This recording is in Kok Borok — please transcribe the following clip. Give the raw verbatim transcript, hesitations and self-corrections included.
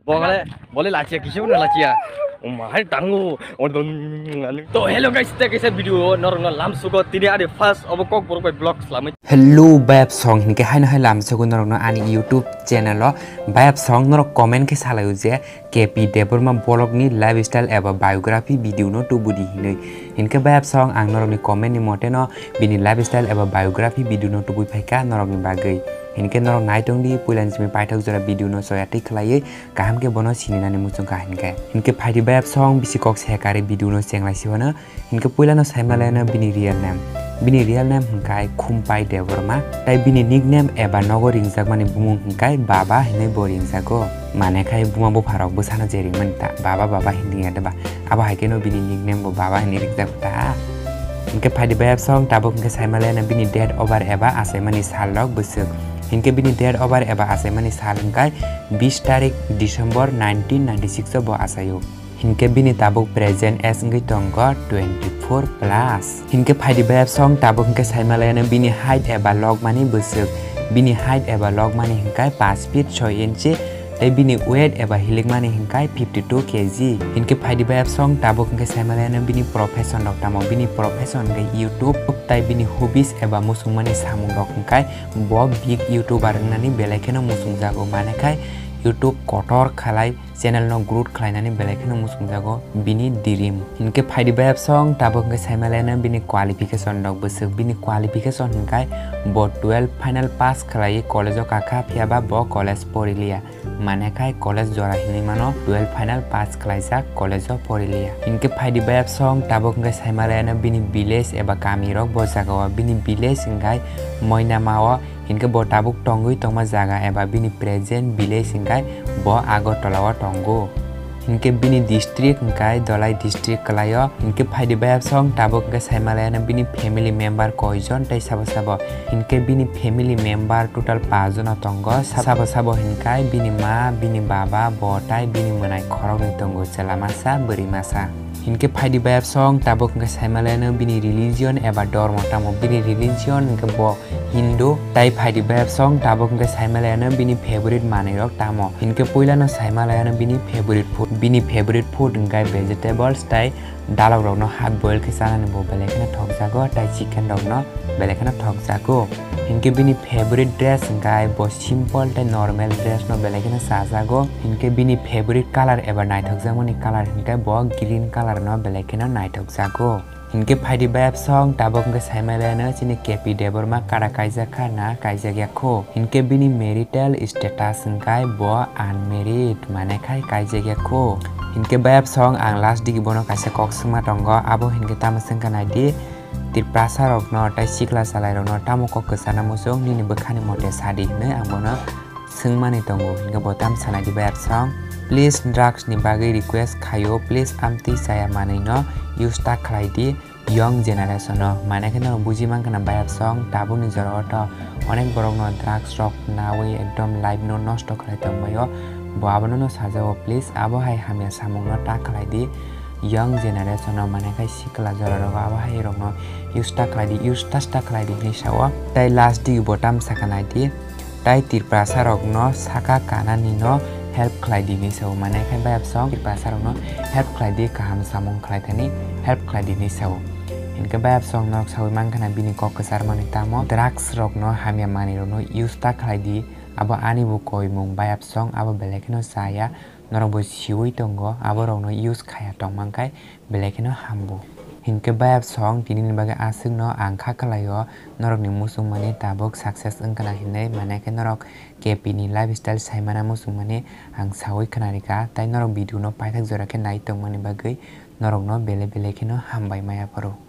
Bole, bole lachia, kisa uno lachia. Umahai tango. To hello guys, tei kaisa video norokno lamsugo tini ari first obo Kokborok bai vlog slamwi. Hello, bayapsong hinke haino hai lamsugo norokno ani YouTube channel o. Bayapsong norok comment khe salaio je K P Debbarma vlog ni lifestyle eba biography video no tubudi hinwi. Hinke bayapsong ang norokni comment ni mote no bini lifestyle eba biography video no tubui phaikha norokni bagwi. Hinke norok naitongdi puilani simi paithak jora video no soyatwi khlaiwi kaham khe bono sininani muchungkha hinke. Hinke phaidi bayapsong bisi kok sekari video no chenglai sibano. Hinke puilano saimaleno bini real name. Bini real name hwnkhe Khumpai Debbarma. Tai bini nickname eba nogo ringjakmani bumung hwnkhe Baba hinwi bo ringjago. Mane khai buma bupharok bwsano je ringmani ta Baba Baba hinwi ya deba. Abo hai kheno bini nickname bo Baba hinwi ringjak ta. Hinke phaidi bayapsong tabuk hinke saimaleno bini date of birth eba achaimani sal rok bwswk. Hinke bini date of birth eba achaimani sal hwnkhe bis tarik December nineteen ninety six o bo achaio. Hinke bini tabuk present age wngwi tongo twenty four plus. Hinke phaidi bayapsong tabuk hinke saimaleno bini height eba logmani bwswk. Bini height eba logmani hwnkhe paanch feet soi inchi. Tei bini weight eba hilikmani hwnkhe fifty two K G. Hinke phaidi bayapsong tabuk hinke saimaleno bini profession rok tamo. Bini profession hwnkhe YouTube tai bini hobbies eba muchungmani samung rok hwnkhe bo big YouTuber wngnani belai kheno muchungjago. Mane khai YouTube kotor khalai channel no growth khlainani belai kheno muchungjago bini dream. Hinke phaidi bayapsong tabuk hinke saimaleno bini qualification rok bwswk. Bini qualification hwnkhe bo twelve final pass khlaiwi college o kakha, phiyaba bo college poriliya. Mane khai college jora hinwi mano twelve final pass khlaijak college o poriliya. Hinke phaidi bayapsong tabuk hinke saimaleno bini village eba kami rok bo jaga o. Bini village hwnkhe Moinama o. Hinke bo tabuk tongwi tongma jaga eba bini present village hwnkhe bo Agartala o tongo. Hinke bini district hwnkhe Dholai district kwlaio. Hinke phaidi bayapsong tabuk hwnkhe saimaleno bini family member koijon tei sabo sabo. Hinke bini family member total paanch jono tongo. Sabo sabo hwnkhe bini ma, bini baba, bo tai bini mwnai khoroknwi tongo, chwla masa, bwrwi masa. Hinke phaidi bayapsong tabuk hwnkhe saimaleno bini religion eba dormo tamo. Bini religion hwnkhe bo Hindu. Tai phaidi bayapsong tabuk hwnkhe saimaleno bini favorite manwi rok tamo. Hinke puilano saimaleno bini favorite food. Bini favorite food hwnkhe vegetables tai dalok rokno half boil khe chanani bo belai kheno thokjago, tai chicken rokno belai kheno thokjago. Hinke bini favorite dress hwnkhe bo simple tai normal dress no belai kheno chajago. Hinke bini favorite color eba naithokjakmani color hwnkhe bo green color no belai kheno naithokjago. Hinke phaidi bayapsong tabuk hwnkhe saimaleno chini K P Debbarma kada kaijak kha na kaijak ya kho. Hinke bini marital status hwnkhe bo unmarried, mane khai kaijak ya kho. Hinke bayapsong ang last digi bono kaisa kok swngma tongo, abo hinke tamo swngkha naidi. Tiprasa rokno tai sikla salai rokno tamo kok kwchana muchung nini bwkhani mote sadi hinwi ang bono swngmani tongo, hinke bo tamo sanai di bayapsong. Please drugs ni bagwi request khaio, please amtwi chaya manwi no use ta khlai di young generation o. Mane khe no buji mankha na bayapsong, tabukni jora o to onek borok no drugs rok nawi ekdom life no nosto khlai tongbaio. Bo abono no sajago, please abo hai hamya samung no ta khlai di. Young generation o mane khai sikla jora rogo abo hai rokno use ta khlai di, use ta ta khlai di hinwi sao. Tai last di bo tamo sakha nai di, tai Tiprasa rokno saka kanani no help khlai di hinwi sao. Mane khai bayapsong Tiprasa rokno help khlai di, kaham samung khlai thani help khlai di hinwi sao. Hinkhe bayapsong norok sawi mankha na bini kok kwchar manwi tamo drugs rokno hamya manwi rokno use ta khlai di. Abo ani bo koimung bayapsong abo belai kheno chaya. Norok bo siwi tongo, aborokno use khaya tongmang khai belai kheno hambo. Hinkhe bayapsong tinini bagwi aswkno ang kha khlaio, norokni muchungmani tabuk success wngkha na hinwi, mane khe norok K P ni lifestyle saimana muchungmani ang sawi khna rikha, tai norok video no paithak jora khe nai tongmani bagwi norokno belai belai kheno hambai maya phuru.